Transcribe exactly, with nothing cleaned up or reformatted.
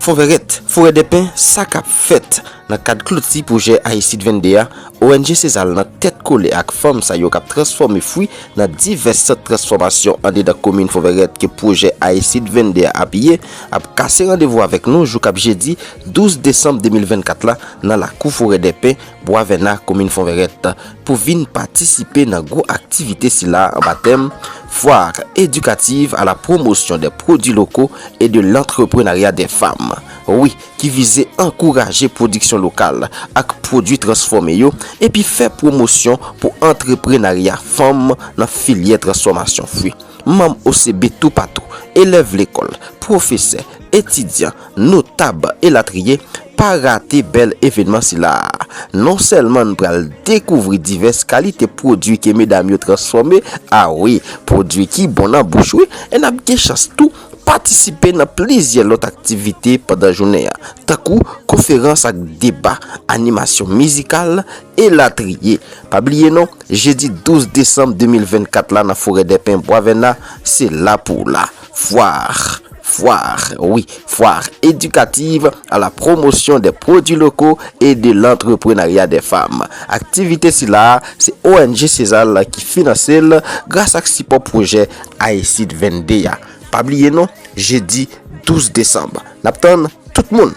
Fon Vèrèt, Forèdèpen, sa k ap fèt? Nan kad kloti pwojè Ayiti vennde a, O N G Sezal nan tèt kole ak fanm sa yo k ap transfòme fwi nan divès sant transfòmasyon andedan komin Fon Vèrèt ke pwojè Ayiti vennde a apiye, ap kase randevou avèk nou jou k ap jedi douz desanm de mil vennkat la nan lakou Forèdèpen, Bwa Vèna, komin Fon Vèrèt, pou vin patisipe nan gwo aktivite sila anba tèm Foire éducative à la promotion des produits locaux et de l'entrepreneuriat des femmes. Wi, ki vize ankouraje pwodiksyon lokal ak pwodui transfòme yo, epi fè pwomosyon pou antreprenarya fanm nan filyè transfòmasyon fwi. Manm O C B toupatou, elèv lekòl, pwofesè, etidyan, notab, elatriye, pa rate bèl evènman sila a. Non sèlman n pral dekouvri divès kalite pwodui ke medam yo transfòme, a wi, pwodui ki bon nan bouch wi, e n ap gen chans tou patisipe nan plizyè lòt aktivite pandan jounen an, tankou konferans ak deba, animasyon mizikal, elatriye. Pa bliye non, jedi douz desanm de mil vennkat la nan Forèdèpen Bwa Vèna, se la pou w la. Foire, foire, wi, foire éducative à la promotion des produits locaux et de l'entrepreneuriat des femmes. Aktivite sila a, se O N G Sezal ki finanse l gras ak sipò pwojè Ayiti vennde a. Pa bliye non, jedi douz desanm. N ap tann tout moun.